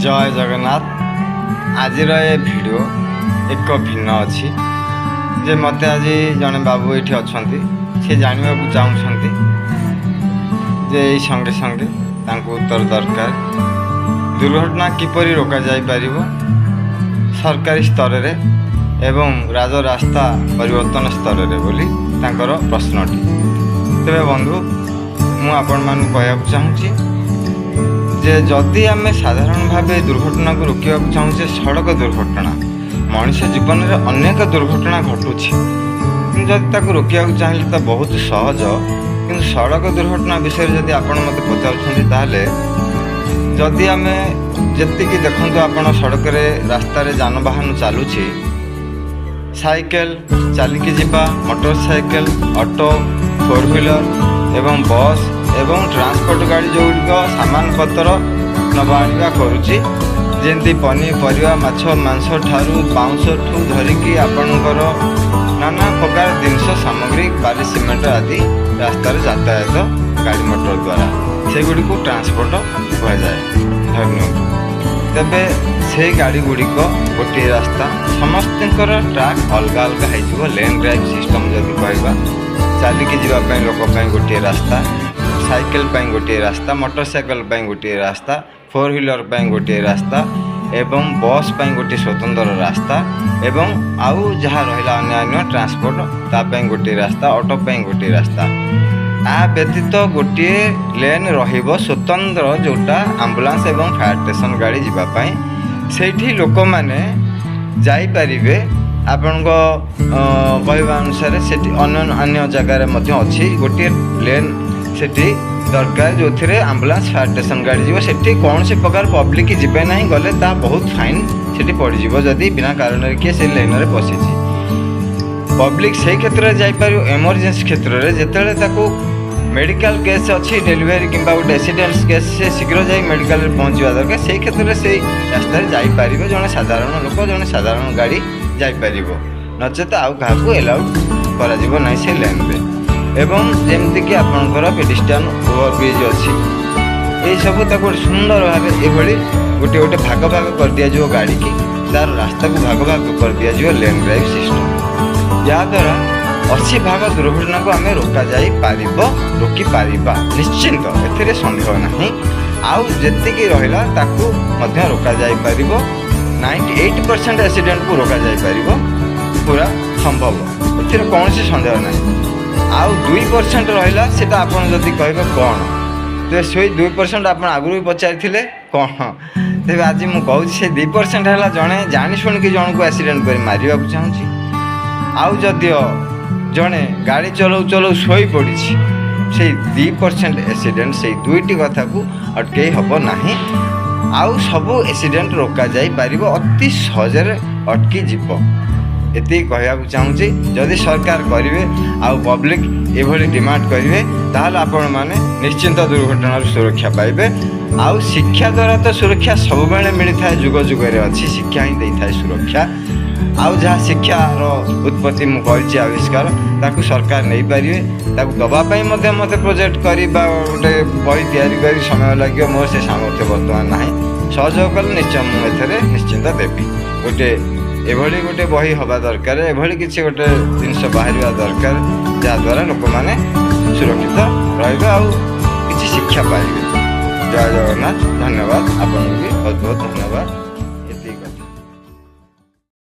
ଜୟ ଜଗନ୍ନାଥ। ଆଜିର ଏ ଭିଡ଼ିଓ ଏକ ଭିନ୍ନ ଅଛି ଯେ ମୋତେ ଆଜି ଜଣେ ବାବୁ ଏଇଠି ଅଛନ୍ତି, ସେ ଜାଣିବାକୁ ଚାହୁଁଛନ୍ତି ଯେ ଏଇ ସଙ୍ଗେ ସଙ୍ଗେ ତାଙ୍କୁ ଉତ୍ତର ଦରକାର, ଦୁର୍ଘଟଣା କିପରି ରୋକାଯାଇପାରିବ ସରକାରୀ ସ୍ତରରେ ଏବଂ ରାଜରାସ୍ତା ପରିବର୍ତ୍ତନ ସ୍ତରରେ ବୋଲି ତାଙ୍କର ପ୍ରଶ୍ନଟି। ତେବେ ବନ୍ଧୁ, ମୁଁ ଆପଣମାନଙ୍କୁ କହିବାକୁ ଚାହୁଁଛି ଯେ ଯଦି ଆମେ ସାଧାରଣ ଭାବେ ଦୁର୍ଘଟଣାକୁ ରୋକିବାକୁ ଚାହୁଁଛେ, ସଡ଼କ ଦୁର୍ଘଟଣା, ମଣିଷ ଜୀବନରେ ଅନେକ ଦୁର୍ଘଟଣା ଘଟୁଛି, କିନ୍ତୁ ଯଦି ତାକୁ ରୋକିବାକୁ ଚାହିଁଲେ ତ ବହୁତ ସହଜ। କିନ୍ତୁ ସଡ଼କ ଦୁର୍ଘଟଣା ବିଷୟରେ ଯଦି ଆପଣ ମୋତେ ପଚାରୁଛନ୍ତି, ତାହେଲେ ଯଦି ଆମେ ଯେତିକି ଦେଖନ୍ତୁ, ଆପଣ ସଡ଼କରେ ରାସ୍ତାରେ ଯାନବାହନ ଚାଲୁଛି, ସାଇକେଲ, ଚାଲିକି ଯିବା, motor cycle, auto, four wheeler ଏବଂ ବସ୍ ଏବଂ ଟ୍ରାନ୍ସପୋର୍ଟ ଗାଡ଼ି, ଯେଉଁଗୁଡ଼ିକ ସାମାନ ପତ୍ର ନେବା ଆଣିବା କରୁଛି, ଯେମିତି ପନିପରିବା, ମାଛ ମାଂସ ଠାରୁ, ବାଉଁଶଠୁ ଧରିକି ଆପଣଙ୍କର ନାନା ପ୍ରକାର ଜିନିଷ ସାମଗ୍ରୀ, ବାଲି, ସିମେଣ୍ଟ ଆଦି ରାସ୍ତାରେ ଯାତାୟାତ ଗାଡ଼ି ମଟର ଦ୍ୱାରା, ସେଗୁଡ଼ିକୁ ଟ୍ରାନ୍ସପୋର୍ଟ କୁହାଯାଏ ଧରିନିଅନ୍ତୁ। ତେବେ ସେଇ ଗାଡ଼ି ଗୁଡ଼ିକ ଗୋଟିଏ ରାସ୍ତା, ସମସ୍ତଙ୍କର ଟ୍ରାକ୍ ଅଲଗା ଅଲଗା ହେଇଯିବ। ଲେନ୍ ଡ୍ରାଇଭ୍ ସିଷ୍ଟମ୍ ଯଦି କହିବା, ଚାଲିକି ଯିବା ପାଇଁ ଲୋକ ପାଇଁ ଗୋଟିଏ ରାସ୍ତା, ସାଇକେଲ ପାଇଁ ଗୋଟିଏ ରାସ୍ତା, ମୋଟର ସାଇକେଲ ପାଇଁ ଗୋଟିଏ ରାସ୍ତା, ଫୋର୍ ହ୍ୱିଲର ପାଇଁ ଗୋଟିଏ ରାସ୍ତା ଏବଂ ବସ୍ ପାଇଁ ଗୋଟିଏ ସ୍ୱତନ୍ତ୍ର ରାସ୍ତା ଏବଂ ଆଉ ଯାହା ରହିଲା ଅନ୍ୟାନ୍ୟ ଟ୍ରାନ୍ସପୋର୍ଟ, ତା ପାଇଁ ଗୋଟିଏ ରାସ୍ତା, ଅଟୋ ପାଇଁ ଗୋଟିଏ ରାସ୍ତା। ତା ବ୍ୟତୀତ ଗୋଟିଏ ଲେନ୍ ରହିବ ସ୍ୱତନ୍ତ୍ର, ଯେଉଁଟା ଆମ୍ବୁଲାନ୍ସ ଏବଂ ଫାୟାର ଷ୍ଟେସନ ଗାଡ଼ି ଯିବା ପାଇଁ। ସେଇଠି ଲୋକମାନେ ଯାଇପାରିବେ। ଆପଣଙ୍କ କହିବା ଅନୁସାରେ ସେଠି ଅନ୍ୟ ଅନ୍ୟ ଜାଗାରେ ମଧ୍ୟ ଅଛି। ଗୋଟିଏ ଲେନ୍ ସେଠି ଦରକାର, ଯେଉଁଥିରେ ଆମ୍ବୁଲାନ୍ସ, ଫାୟାର ଷ୍ଟେସନ ଗାଡ଼ି ଯିବ। ସେଠି କୌଣସି ପ୍ରକାର ପବ୍ଲିକ୍ ଯିବେ ନାହିଁ। ଗଲେ ତା ବହୁତ ଫାଇନ୍ ସେଠି ପଡ଼ିଯିବ, ଯଦି ବିନା କାରଣରେ କିଏ ସେ ଲେନ୍ରେ ପଶିଛି। ପବ୍ଲିକ୍ ସେଇ କ୍ଷେତ୍ରରେ ଯାଇପାରିବ, ଏମର୍ଜେନ୍ସି କ୍ଷେତ୍ରରେ, ଯେତେବେଳେ ତାକୁ ମେଡ଼ିକାଲ କେସ୍ ଅଛି, ଡେଲିଭରି କିମ୍ବା ଗୋଟେ ଆକ୍ସିଡେଣ୍ଟ କେସ୍, ସେ ଶୀଘ୍ର ଯାଇ ମେଡ଼ିକାଲରେ ପହଞ୍ଚିବା ଦରକାର, ସେଇ କ୍ଷେତ୍ରରେ ସେଇ ରାସ୍ତାରେ ଯାଇପାରିବେ ଜଣେ ସାଧାରଣ ଲୋକ, ଜଣେ ସାଧାରଣ ଗାଡ଼ି ଯାଇପାରିବ। ନଚେତ ଆଉ କାହାକୁ ଏଲାଉଡ଼ କରାଯିବ ନାହିଁ ସେ ଲେନ୍ରେ। ଏବଂ ଯେମିତିକି ଆପଣଙ୍କର ପେଡିଷ୍ଟ୍ରିଆନ୍ ଓଭର ବ୍ରିଜ୍ ଅଛି, ଏଇସବୁ ତାକୁ ଗୋଟେ ସୁନ୍ଦର ଭାବେ ଏଭଳି ଗୋଟେ ଗୋଟେ ଭାଗ ଭାଗ କରିଦିଆଯିବ। ଗାଡ଼ିକି ତାର ରାସ୍ତାକୁ ଭାଗ ଭାଗ କରିଦିଆଯିବ, ଲେନ୍ ଡ୍ରାଇଭ୍ ସିଷ୍ଟମ୍। ଯାହାଦ୍ୱାରା 80 ଭାଗ ଦୁର୍ଘଟଣାକୁ ଆମେ ରୋକାଯାଇପାରିବ, ରୋକିପାରିବା ନିଶ୍ଚିନ୍ତ, ଏଥିରେ ସନ୍ଦେହ ନାହିଁ। ଆଉ ଯେତିକି ରହିଲା, ତାକୁ ମଧ୍ୟ ରୋକାଯାଇପାରିବ। 98% ଆକ୍ସିଡେଣ୍ଟକୁ ରୋକାଯାଇପାରିବ, ପୁରା ସମ୍ଭବ, ଏଥିରେ କୌଣସି ସନ୍ଦେହ ନାହିଁ। ଆଉ 2% ରହିଲା, ସେଇଟା ଆପଣ ଯଦି କହିବେ କ'ଣ, ତେବେ ସେଇ 2% ଆପଣ ଆଗରୁ ବି ପଚାରିଥିଲେ କ'ଣ। ତେବେ ଆଜି ମୁଁ କହୁଛି, ସେ 2% ହେଲା ଜଣେ ଜାଣି ଶୁଣିକି ଜଣକୁ ଆକ୍ସିଡେଣ୍ଟ କରି ମାରିବାକୁ ଚାହୁଁଛି, ଆଉ ଯଦିଓ ଜଣେ ଗାଡ଼ି ଚଲାଉ ଚଲାଉ ଶୋଇ ପଡ଼ିଛି, ସେଇ 2% ଆକ୍ସିଡେଣ୍ଟ, ସେଇ ଦୁଇଟି କଥାକୁ ଅଟକେଇ ହେବ ନାହିଁ। ଆଉ ସବୁ ଆକ୍ସିଡେଣ୍ଟ ରୋକାଯାଇପାରିବ, ଅତି ସହଜରେ ଅଟକି ଯିବ। ଏତିକି କହିବାକୁ ଚାହୁଁଛି। ଯଦି ସରକାର କରିବେ ଆଉ ପବ୍ଲିକ୍ ଏଭଳି ଡିମାଣ୍ଡ କରିବେ, ତାହେଲେ ଆପଣମାନେ ନିଶ୍ଚିନ୍ତ ଦୁର୍ଘଟଣାରୁ ସୁରକ୍ଷା ପାଇବେ। ଆଉ ଶିକ୍ଷା ଦ୍ୱାରା ତ ସୁରକ୍ଷା ସବୁବେଳେ ମିଳିଥାଏ, ଯୁଗ ଯୁଗରେ ଅଛି, ଶିକ୍ଷା ହିଁ ଦେଇଥାଏ ସୁରକ୍ଷା। ଆଉ ଯାହା ଶିକ୍ଷାର ଉତ୍ପତ୍ତି ମୁଁ କରିଛି, ଆବିଷ୍କାର, ତାକୁ ସରକାର ନେଇପାରିବେ। ତାକୁ ଦେବା ପାଇଁ ମଧ୍ୟ ମୋତେ ପ୍ରୋଜେକ୍ଟ କରି ବା ଗୋଟେ ବହି ତିଆରି କରି ସମୟ ଲାଗିବ। ମୋର ସେ ସାମର୍ଥ୍ୟ ବର୍ତ୍ତମାନ ନାହିଁ। ସହଯୋଗ କଲେ ନିଶ୍ଚୟ ମୁଁ ଏଥିରେ ନିଶ୍ଚିନ୍ତ ଦେବି। ଗୋଟେ ଏଭଳି ଗୋଟେ ବହି ହେବା ଦରକାର, ଏଭଳି କିଛି ଗୋଟେ ଜିନିଷ ବାହାରିବା ଦରକାର, ଯାହାଦ୍ୱାରା ଲୋକମାନେ ସୁରକ୍ଷିତ ରହିବେ ଆଉ କିଛି ଶିକ୍ଷା ପାଇବେ। ଜୟ ଜଗନ୍ନାଥ। ଧନ୍ୟବାଦ ଆପଣଙ୍କୁ ବି ବହୁତ ବହୁତ ଧନ୍ୟବାଦ।